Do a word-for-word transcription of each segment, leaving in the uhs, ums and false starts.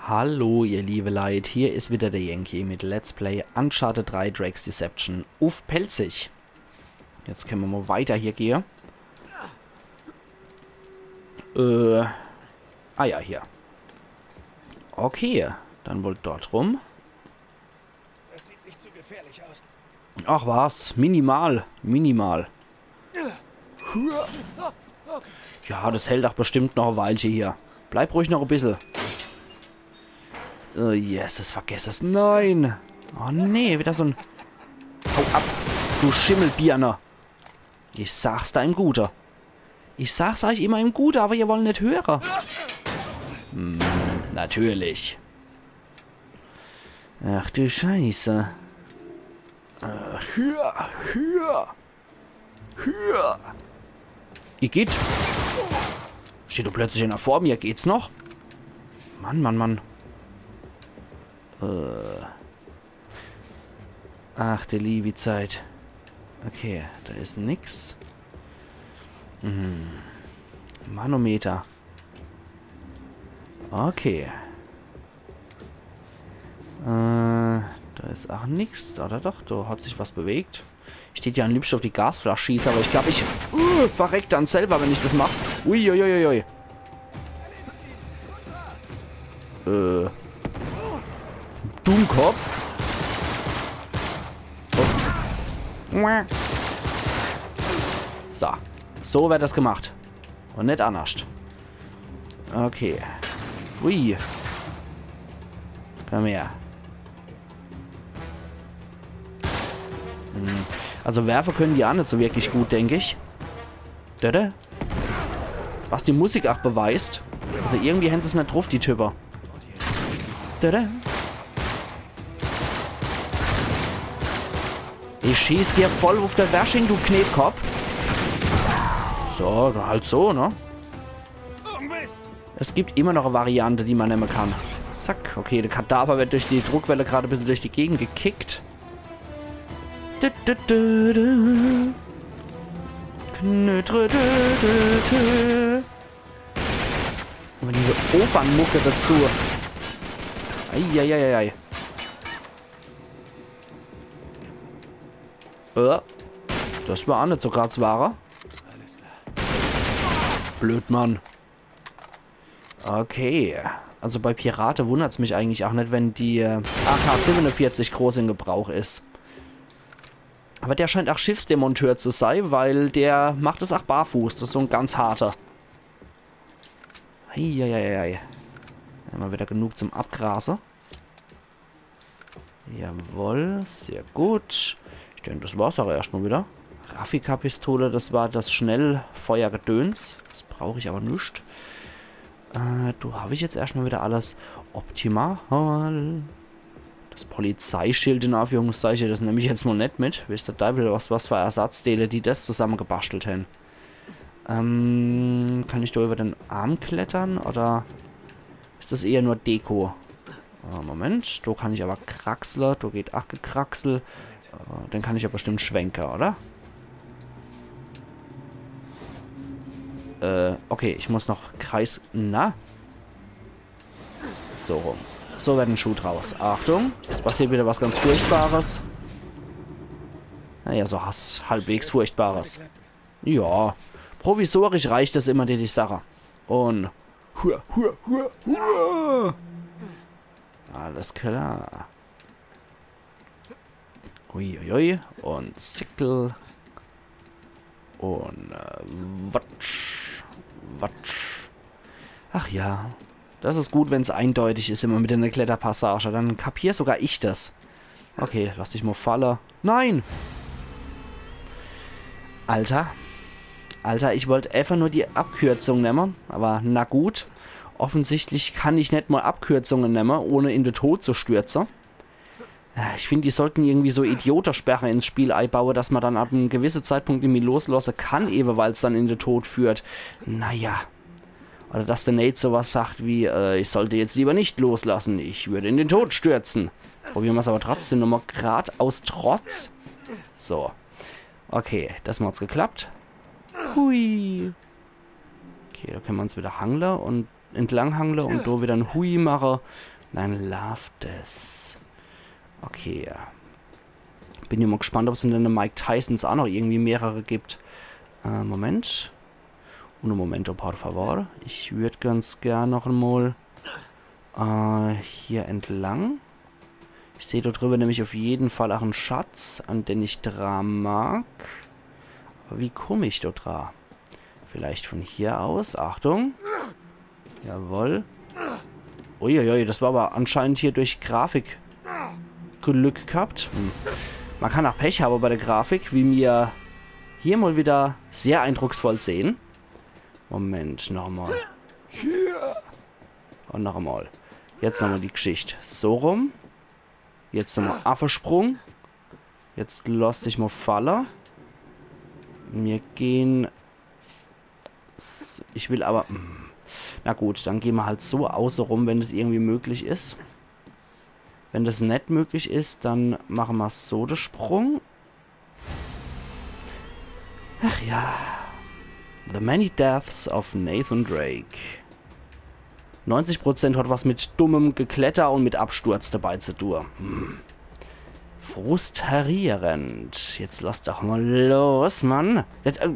Hallo, ihr liebe Leit, hier is wieder der Yankee mit Let's Play Uncharted drei Drake's Deception uff Pälzisch. Jetzt kenne mer mol weiter hier gehe. Äh, ah ja, hier. Okay, dann wohl dort rum. Das sieht nicht zu gefährlich aus. Ach was, minimal, minimal. Ja, das hält doch bestimmt noch e Weilche hier. Bleib ruhig noch e bissel. Oh, Jesus, vergess es. Nein! Oh nee, wieder so en... Hau ab, du Schimmelbirne! Ich sag's deim Gute. Ich sag's eich immer im Gute, awwer ihr wollt net höre. Hm, natürlich. Ach du Scheiße. Äh, hür, hür, hür. Igitt. Steht doch plötzlich einer vor mir. Geht's noch? Mann, Mann, Mann. Äh. Ach, die liebe Zeit. Okay, da is nix. Hm. Manometer. Okay. Äh, da is ach nix. Oder doch? Da hat sich was bewegt. Ich tät ja am liebschte uff die Gasflasch schieße, awwer ich glaab, ich, uh, verreck dann selwer, wenn ich das mach. Uiuiuiui. Äh. Dummkopf. Ups. So. So werd das gemacht. Un net annerscht. Okay. Ui. Komm her. Hm. Also werfe kenne die ach net so wirklich gut, denk ich. Dödö. Was die Musik ach beweist. Also irgendwie hän se's net druff, die Type. Dödö. Ich schieß dir voll uff de Wersching, du Knetkopp. So, dann halt so, ne? Oh, Mist! Es gibt immer noch e Variante, die mer nemme kann. Zack, okay, de Kadaver werd durch die Druckwelle grad e bissel durch die Gegend gekickt. Dü, dü, dü, dü. Knödre, dü, dü, dü. Un diese Opernmucke dazu. Eieieiei. Äh, das war ach net so grad 's Wahre. Alles klar. Blöd, Mann. Okay. Also bei Pirate wundert's mich eigentlich ach net, wenn die, äh, A K siebenundvierzig groß in Gebrauch is. Awwer der scheint ach Schiffsdemonteur zu sei, weil der macht es ach barfuß. Das is so en ganz harter. Eieieiei. Immer wieder genug zum Abgrase. Jawohl, sehr gut. Ich denk, das war's ach erscht mol wieder. Raffica-Pistole, das war das Schnellfeuergedöns. Das brauch ich awwer nit. Äh, do hab ich jetzt erscht mol wieder alles optimal. Das Polizeischild in Anführungszeiche, das nemm ich jetzt mol net mit. Weeß de Deiwel, was, was für Ersatzdeele die das zusammegebastelt hän. Ähm, kann ich do iwwer den Arm klettere, oder is das eher nur Deko? Ah, Moment, do kann ich awwer kraxle, do geht ach Gekraxel. Äh, dann kann ich jo bestimmt schwenke, oder? Äh, okay, ich muss noch Kreis... Na? So rum. So werd en Schuh draus. Achtung, es passiert wieder was ganz Furchtbares. Naja, so was halbwegs Furchtbares. Ja, provisorisch reicht es immer, die, die Sache. Un hua, hua, hua, hua. Alles klar. Uiuiui. Un Zickel. Un, äh, watsch. Watsch. Ach ja. Das is gut, wenn's eindeutig is, immer mit de Kletterpassage. Dann kapier sogar ich das. Okay, lass dich mol falle. Nein! Alter. Alter, ich wollt efach nur die Abkürzung nemme. Awwer na gut. Offensichtlich kann ich net mol Abkürzunge nemme, ohne in de Tod zu stürze. Ich find, die sollten irgendwie so Idiotesperre ins Spiel eibaue, dass mer dann ab em gewisse Zeitpunkt nimmi loslosse kann, ewe weil's dann in de Tod führt. Naja. Oder dass de Nate so was sagt wie, äh, „Ich sollte jetzt lieber nicht loslassen, ich würde in den Tod stürzen.“ Probiere mer's awwer trotzdem nochmol grad aus Trotz. So. Okay, das hat's geklappt. Hui. Okay, do kenne mer uns wieder hangle un entlang hangle un do wieder en Hui mache, dann laaft es. Okay, ja. Bin jo mol gespannt, ob's in de Mike Tysons ach noch irgendwie mehrere gibt. Äh, Moment. Un un momento, por favor. Ich würd ganz gern noch emol, äh, hier entlang. Ich seh do driwwe nämlich uff jeden Fall ach en Schatz, an den ich dra mag. Awwer wie kumm ich do dra? Vielleicht vun hier aus. Achtung. Jawoll. Uiuiui, des war awwer anscheinend hier durch Grafik Glück gehabt. Hm. Mer kann ach Pech hawwe bei de Grafik, wie mer hier mol wieder sehr eindrucksvoll sehn. Moment, noch emol. Hier. Un noch emol. Jetzt nochmol die Gschicht. So rum. Jetzt nochmol Affesprung. Jetzt loss dich mol falle. Mir gehn. S-, ich will awwer. Hm. Na gut, dann gehn mer halt so außerum, wenn des irgendwie möglich is. Wenn des net möglich is, dann mache mer so de Sprung. Ach ja. The Many Deaths of Nathan Drake. Neunzig Prozent hat was mit dummem Gekletter un mit Absturz dabei zu tun. Hm. Frustrierend. Jetzt lass doch mol los, Mann. Jetzt, äh,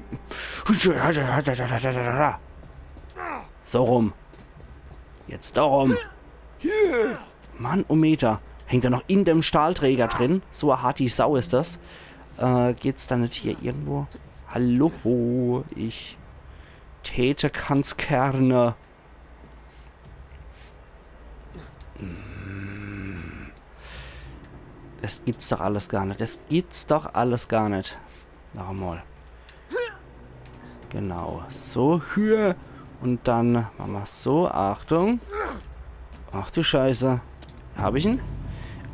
so rum. Jetzt do rum. Mann, oh Meter. Hängt er noch in dem Stahlträger drin? So e harti Sau is des. Äh, geht's do net hier irgendwo? Hallo, ich täte ganz gerne. Hm. Des gibt's doch alles gar net. Des gibt's doch alles gar net. Noch emol. Genau. So, Höhe. Un dann mache mer so. Achtung. Ach du Scheiße. Hab ich en?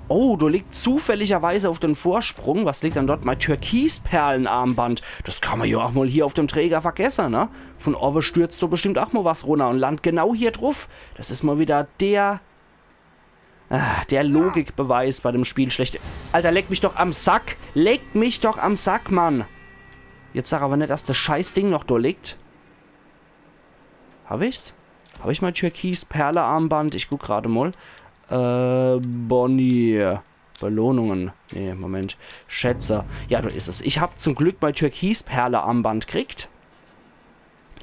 Oh, do liegt zufälligerweise uff dem Vorsprung, was liegt dann dort? Mei Türkisperlenarmband. Des kann mer jo ach mol hier uff dem Träger vergesse, ne? Vun owwe stürzt do bestimmt ach mol was runner un landt genau hier druff. Des is mol wieder der Ah, der Logikbeweis bei dem Spiel schlecht. Alter, leck mich doch am Sack. Leck mich doch am Sack, Mann. Jetzt sag awwer net, dass des Scheißding noch do liegt. Hab ich's? Hab ich mei Türkis-Perle-Armband? Ich guck grad mol. Äh, Bonnie. Belohnungen. Nee, Moment. Schätze. Ja, do is es. Ich hab zum Glück mei Türkis-Perle-Armband kriegt.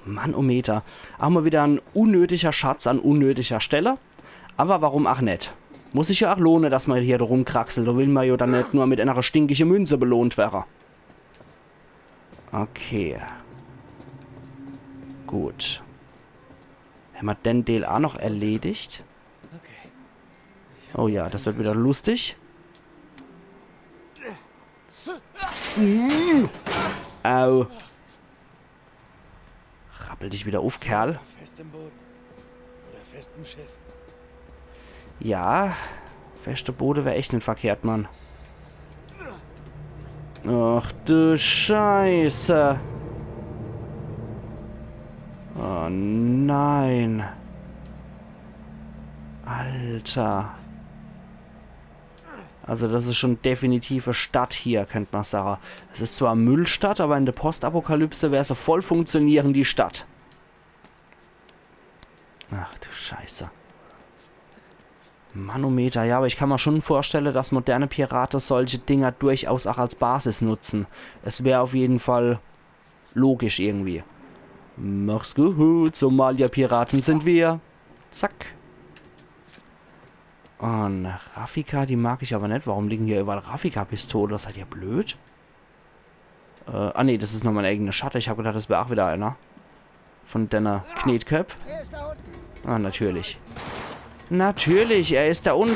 Mann, oh Meter. Ach mol wieder en unnötiger Schatz an unnötiger Stelle. Awwer warum ach net? Muss sich jo ach lohne, dass mer hier rumkraxelt. Do will mer jo dann net nur mit enere stinkige Münze belohnt werre. Okay. Gut. Hämmer den Deel ach noch erledigt? Oh ja, des werd wieder lustig. Au. Rappel dich wieder uff, Kerl. Fest im Boden. Oder fest im Schiff. Ja, feste Bode wär echt net verkehrt, Mann. Ach du Scheiße. Oh nein. Alter. Also des is schon definitiv e Stadt hier, könnt mer sage. Es is zwar Müllstadt, awwer in de Postapokalypse wär se e voll funktionierende Stadt. Ach du Scheiße. Manometer, ja, awwer ich kann mer schon vorstelle, dass moderne Pirate solche Dinger durchaus ach als Basis nutzen. Es wär uff jeden Fall logisch irgendwie. Mach's gut, Somalia-Piraten sind wir. Zack. Un Raffica, die mag ich awwer net. Warum liegen hier üwwerall Raffica-Pistole? Seid ihr blöd? Äh, ah nee, des is nur mei eigene Schatte. Ich hab gedacht, des wär ach wieder einer vun denne Knetköpp. Ah, natürlich. Natürlich, er is do unne.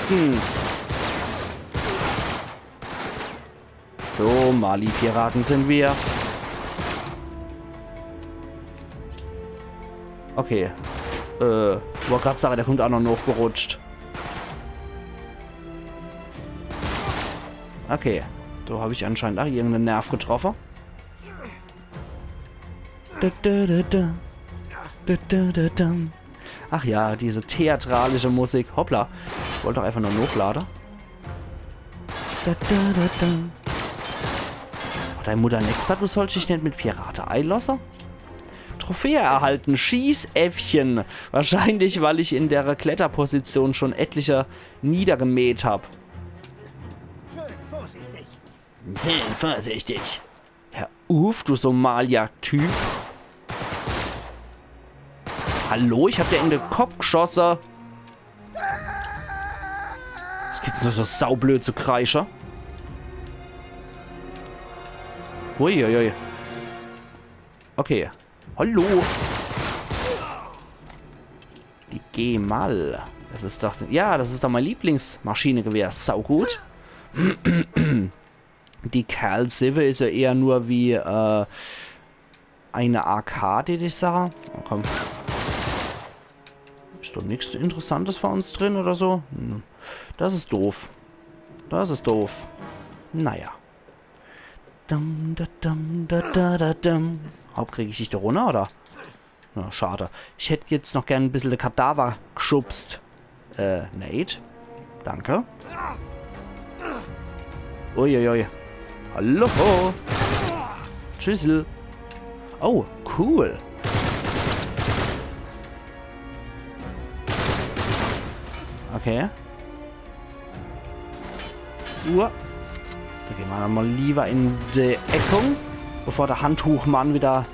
Somalia-Piraten sind wir. Okay. Äh, wollt grad sage, der kummt ach noch hochgerutscht. Okay. Do hab ich anscheinend ach irgenden Nerv getroffe. Da, da, da, da. Da, da, da, da. Ach ja, diese theatralische Musik. Hoppla. Ich wollt doch einfach nur hochlade. Da, da, da, da. Hat dei Mutter net gesaat, du sollsch dich net mit Pirate eilosse? Trophäe erhalten. Schießäffchen. Wahrscheinlich, weil ich in der Kletterposition schon etliche niedergemäht hab. Schön vorsichtig. Hey, vorsichtig. Hör uff, du Somalia-Typ. Hallo, ich hab dir in de Kopp geschosse. Was gibt's nur so saublöd zu kreische? Uiuiui. Okay. Hallo. Die Gemal. Das is doch. Ja, das is doch mein Lieblingsmaschinegewehr. Saugut. Die Cal Sieve is ja eher nur wie äh, eine A K, die ich sag. Na komm. Is doch nix Interessantes für uns drin oder so? Hm. Das is doof. Das is doof. Naja. Dum, da, dum, da, da, da, dum. Hopp, krieg ich dich do runner, oder? Na, schade. Ich hätt jetzt noch gern e bissel de Kadaver geschubst. Äh, Nate. Danke. Uiuiui. Hallo. Tschüssel. Oh, cool. Okay. Uah. Do gehn mer dann mol lieber in die Eckung, bevor der Handtuchmann wieder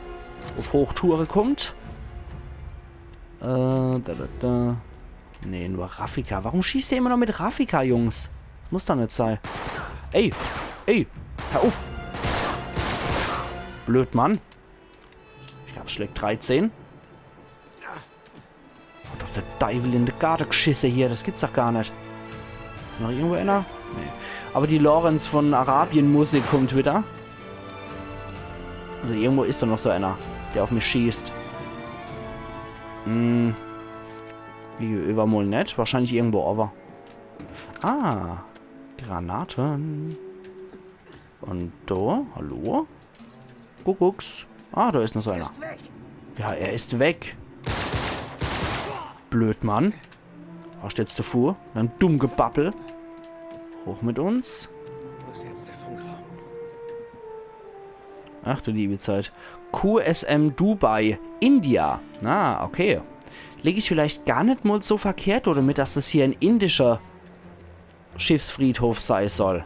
uff Hochtouren kummt. Äh, da, da, da. Nee, nur Raffica. Warum schießt der immer noch mit Raffica, Jungs? Das muss doch net sei. Ey, ey, hör uff. Blöd, Mann. Ich hab Schläg dreizehn. Hat doch der Deiwel in de Garde gschisse hier, das gibt's doch gar net. Is noch irgendwo einer? Nee. Aber die Lawrence von Arabien Musik kummt wieder. Also irgendwo is doch noch so einer, der uff mich schießt. Hm. Hier üwwer mol net. Wahrscheinlich irgendwo owwe. Ah. Granaten. Und do, hallo? Kuckucks. Ah, do is noch so einer. Ja, er is weg. Blöd, Mann. Was stellst du vor? Dann dumm Gebabbel. Hoch mit uns. Wo ist jetzt der Funkraum? Ach du liebe Zeit. Q S M Dubai, India. Na, okay. Lieg ich vielleicht gar net mol so verkehrt, oder mit, dass das hier en indischer Schiffsfriedhof sei soll.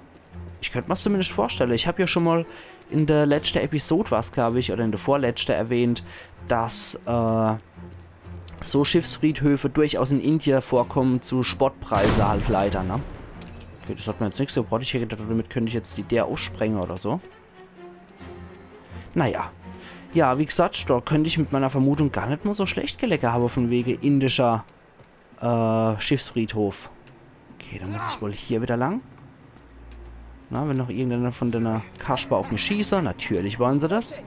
Ich könnt mer's zumindest vorstelle. Ich hab ja schon mal in der letzte Episode war's, glaub ich, oder in der vorletzte erwähnt, dass äh, so Schiffsfriedhöfe durchaus in Indie vorkommen zu Spottpreise halt leider, ne? Okay, das hat mir jetzt nix gebracht. Ich hätt gedacht, damit könnt ich jetzt die Deer uffsprenge oder so. Naja. Ja, wie gesagt, da könnt ich mit meiner Vermutung gar net mal so schlecht gelege habe von wege indischer äh, Schiffsfriedhof. Okay, dann muss ich wohl hier wieder lang. Na, will noch irgendeiner von denne Kasper auf mich schieße? Natürlich wollen se das.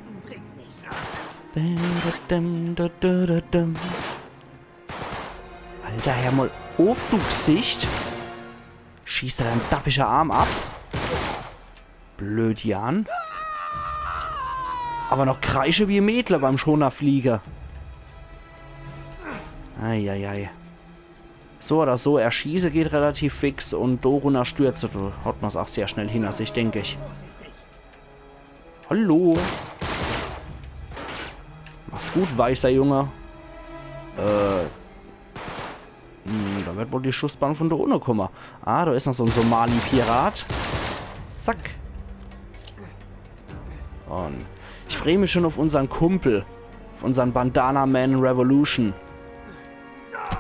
Alter, hör mal auf, du Gsicht. Schießt er dein dappischer Arm ab? Blöd, Jan. Aber noch kreische wie Mädler beim Schonerfliege. Eieiei. So oder so, erschieße geht relativ fix und do runner stürze, do hat man's auch sehr schnell hinner sich, denk ich. Hallo. Mach's gut, weißer Junge. Äh. Hm, da wird wohl die Schussbahn von da unne kumme. Ah, da is noch so en Somali-Pirat. Zack. Und ich freu mich schon auf unsern Kumpel. Auf unsern Bandana Man Revolution.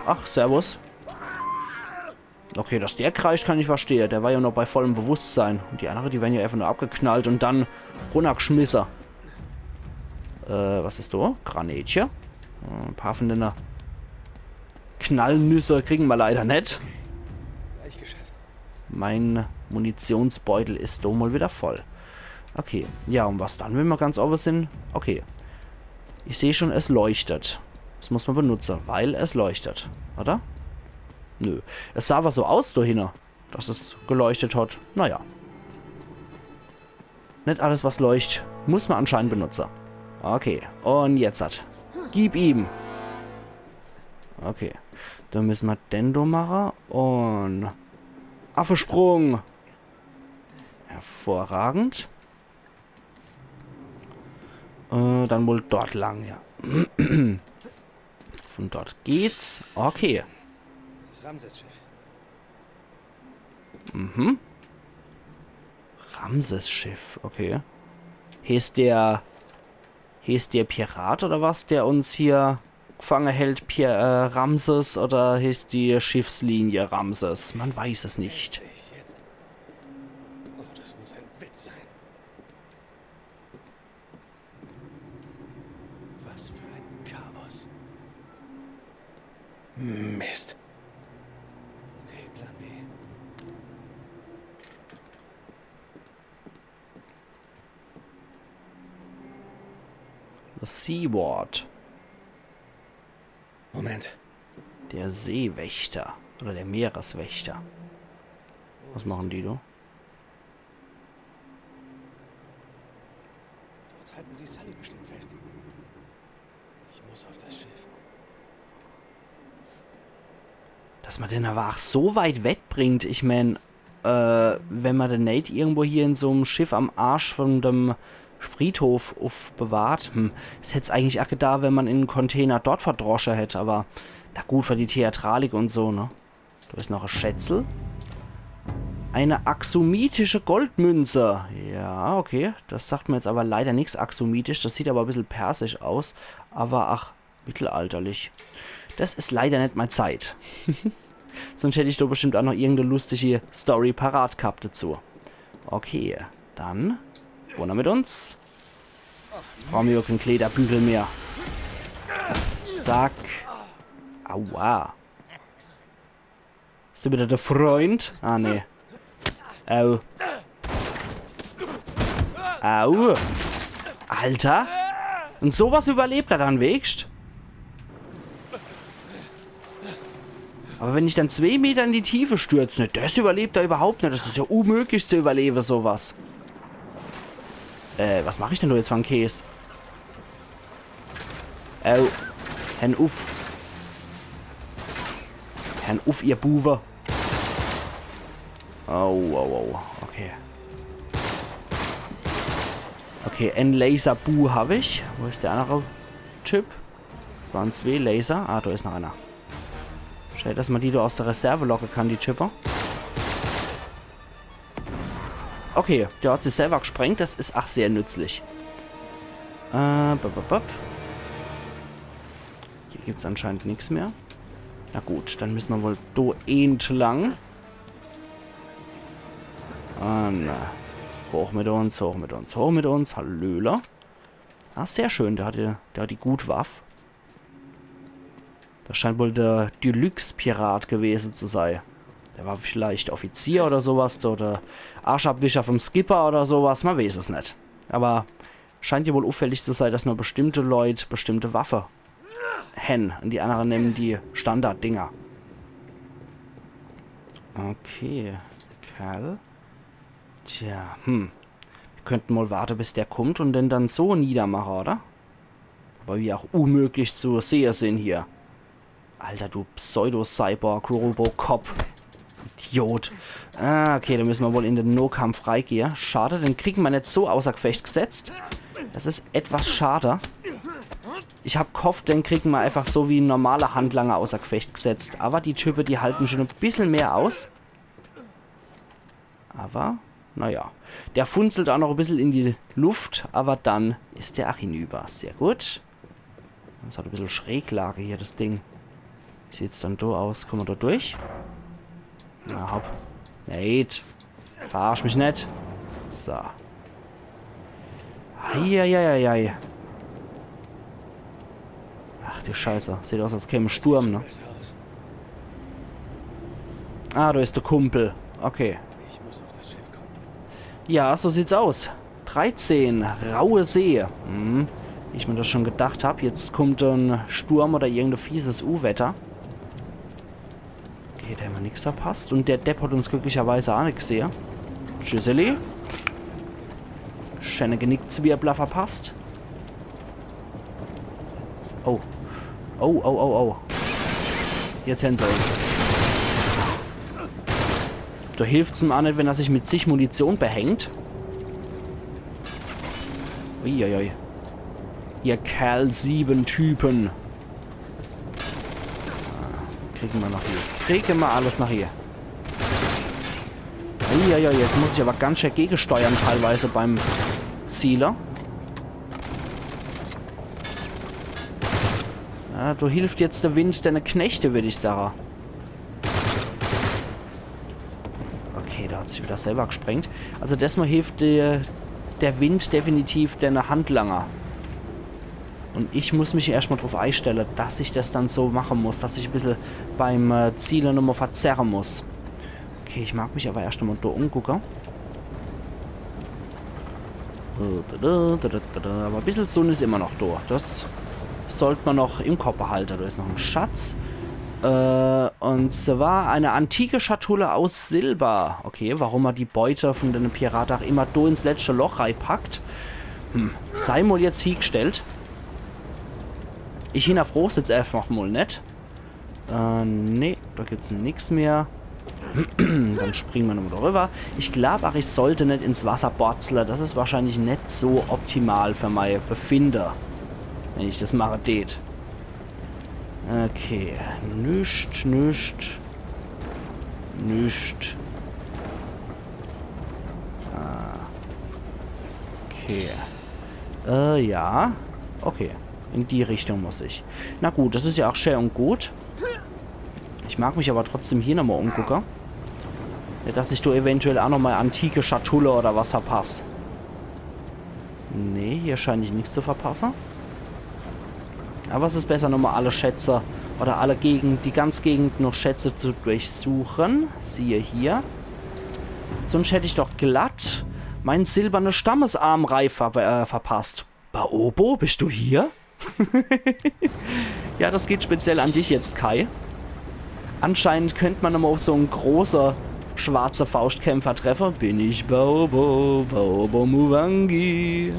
Ach, servus. Okay, dass der kreischt, kann ich verstehe. Der war ja noch bei vollem Bewusstsein. Und die andere, die werden ja einfach nur abgeknallt und dann runnergeschmisse. Äh, was is do? Granatche. Äh, e paar von denne Knallnüsse kriegen wir leider net. Gleich geschafft. Mein Munitionsbeutel is do mal wieder voll. Okay, ja, und was dann, wenn wir ganz offen sind? Okay. Ich seh schon, es leuchtet. Das muss man benutzen, weil es leuchtet, oder? Nö. Es sah aber so aus, do hinne, dass es geleuchtet hat. Naja. Net alles, was leucht, muss man anscheinend benutzen. Okay, und jetzt hat. Gib ihm. Okay, dann müssen wir den do machen. Und Affesprung. Hervorragend. Äh, dann wohl dort lang, ja. Von dort geht's. Okay. Das ist Ramses Schiff. Mhm. Ramses Schiff, okay. Heeßt der, heeßt der Pirat oder was, der uns hier gefange hält, Pir äh, Ramses, oder heeßt die Schiffslinie Ramses? Man weiß es nicht. Ich jetzt. Oh, das muss ein Witz sein. Was für ein Chaos. Mist. Okay, Plan B. The Seaward. Moment. Der Seewächter. Oder der Meereswächter. Was machen die do? Dort halten sie Sully bestimmt fest. Ich muss auf das Schiff. Dass man den aber auch so weit wegbringt, ich mein, äh, wenn man den Nate irgendwo hier in so'm Schiff am Arsch von dem Friedhof uffbewahrt, hm, das hätt's eigentlich auch getan, wenn man in en Container dort verdrosche hätt, aber na gut, für die Theatralik und so, ne? Do is noch e Schätzel. Eine axumitische Goldmünze. Ja, okay. Das sagt mir jetzt aber leider nix axumitisch. Das sieht aber e bissel persisch aus. Aber ach, mittelalterlich. Das is leider net mei Zeit. Sonst hätt ich do bestimmt auch noch irgende lustige Story parat gehabt dazu. Okay, dann runner mit uns. Jetzt brauche mir jo kein Kleiderbügel mehr. Zack. Aua. Is do wieder der Freund? Ah, nee. Au. Au. Alter. Und sowas überlebt er dann wegscht. Aber wenn ich dann zwee Meter in die Tiefe stürz, ne, das überlebt er überhaupt net. Das is ja unmöglich zu überlebe, sowas. Äh, was mach ich denn do jetzt für en Käs? Au. Hen uff. Hen uff, ihr Buwe. Au, au, au. Okay. Okay, en Laserbu hab ich. Wo is der andere Typ? Das waren zwee Laser. Ah, do is noch einer. Schade, dass man die do aus der Reserve locke kann, die Type. Okay, der hat sich selber gesprengt, das is ach sehr nützlich. Äh, bop, bop, bop. Hier gibt's anscheinend nix mehr. Na gut, dann müssen wir wohl do entlang. Ah, na. Hoch mit uns, hoch mit uns, hoch mit uns. Hallöle. Ah, sehr schön, der hat die, der hat die gut Waff. Das scheint wohl der Deluxe-Pirat gewesen zu sei. Der war vielleicht Offizier oder sowas, oder Arschabwischer vom Skipper oder sowas, man weiß es net. Aber scheint ja wohl uffällig zu sei, dass nur bestimmte Leut bestimmte Waffe hen und die anderen nehmen die Standarddinger. Okay, Kerl. Tja, hm. Wir könnten mal warte, bis der kommt und den dann so niedermache, oder? Aber wie auch unmöglich zu sehe sin hier. Alter, du Pseudo-Cyborg-Robocop. Idiot. Ah, okay, dann müssen wir wohl in den Nohkampf reigehe. Schade, den kriegen wir net so außer Gefecht gesetzt. Das is etwas schade. Ich hab gehofft, den kriegen wir einfach so wie en normaler Handlanger außer Gefecht gesetzt. Aber die Type, die halten schon e bissel mehr aus. Aber, naja. Der funzelt auch noch e bissel in die Luft, aber dann is der ach hinüber. Sehr gut. Das hat e bissel Schräglage hier, das Ding. Sieht's dann do aus. Kommen wir do durch? Na, hopp. Nate. Verarsch mich net. So. Eieieiei. Ach du Scheiße. Sieht aus, als käme Sturm, ne? Ah, do is der Kumpel. Okay. Ich muss auf das Schiff kommen. Ja, so sieht's aus. Dreizehn, Raue See. Hm, wie ich mir das schon gedacht hab, jetzt kommt en Sturm oder irgend e fieses Uwetter. Okay, do hämmer nix verpasst. Und der Depp hat uns glücklicherweise auch nix gesehe. Tschüsseli. Schöne Genickzwirbler verpasst. Oh. Oh, oh, oh, oh. Jetzt hänn se uns. Do hilft's em auch net, wenn er sich mit zig Munition behängt. Uiuiui. Ihr Kerl sieben Typen. Ah, kriegen wir noch hier. Kriegen wir alles noch hier. Eieiei, jetzt muss ich aber ganz schön gegensteuern teilweise beim Ziele. Ja, do hilft jetzt der Wind deine Knechte, würd ich sagen. Okay, da hat sich wieder selber gesprengt. Also desmal hilft der, der Wind definitiv deine Handlanger. Und ich muss mich erstmal drauf einstellen, dass ich das dann so machen muss, dass ich ein bisschen beim äh, Ziele nochmal verzerren muss. Okay, ich mag mich aber erst einmal da umgucken. Äh, da, da, da, da, da, da. Aber ein bisschen Sonne ist immer noch da. Das sollte man noch im Kopf behalten. Da ist noch ein Schatz. Äh, und zwar eine antike Schatulle aus Silber. Okay, warum er die Beute von den Piraten auch immer da ins letzte Loch reinpackt. Hm, sei mal jetzt hingestellt. Ich hinterfrag's jetzt einfach mal nicht. Äh, nee, da gibt's nix mehr. Dann springen wir nochmal darüber. Ich glaub auch, ich sollte nicht ins Wasser borzeln. Das ist wahrscheinlich nicht so optimal für mein Befinden, wenn ich das mache tät. Okay, nüscht, nüscht, nüscht. Ah. Okay. Äh, ja. Okay. In die Richtung muss ich. Na gut, das ist ja auch schön und gut. Ich mag mich aber trotzdem hier nochmal umgucken. Ja, dass ich da eventuell auch nochmal antike Schatulle oder was verpasse. Nee, hier scheine ich nichts zu verpassen. Aber es ist besser, nochmal alle Schätze oder alle Gegend, die ganz Gegend noch Schätze zu durchsuchen. Siehe hier. Sonst hätte ich doch glatt meinen silbernen Stammesarmreif ver äh, verpasst. Baobo, bist du hier? Ja, das geht speziell an dich jetzt, Kai. Anscheinend könnte man nochmal auf so einen großen schwarzen Faustkämpfer treffen. Bin ich Baobo, Baobo Muwangi.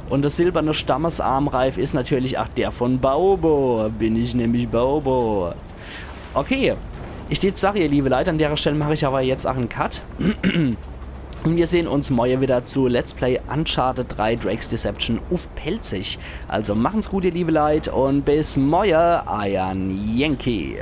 Und der silberne Stammesarmreif ist natürlich auch der von Baobo. Bin ich nämlich Baobo. Okay, ich tät sage, ihr liebe Leute, an der Stelle mache ich aber jetzt auch einen Cut. Und wir sehen uns morgen wieder zu Let's Play Uncharted drei Drake's Deception auf Pälzisch. Also machen's gut, ihr liebe Leute, und bis morgen, euer Yankee.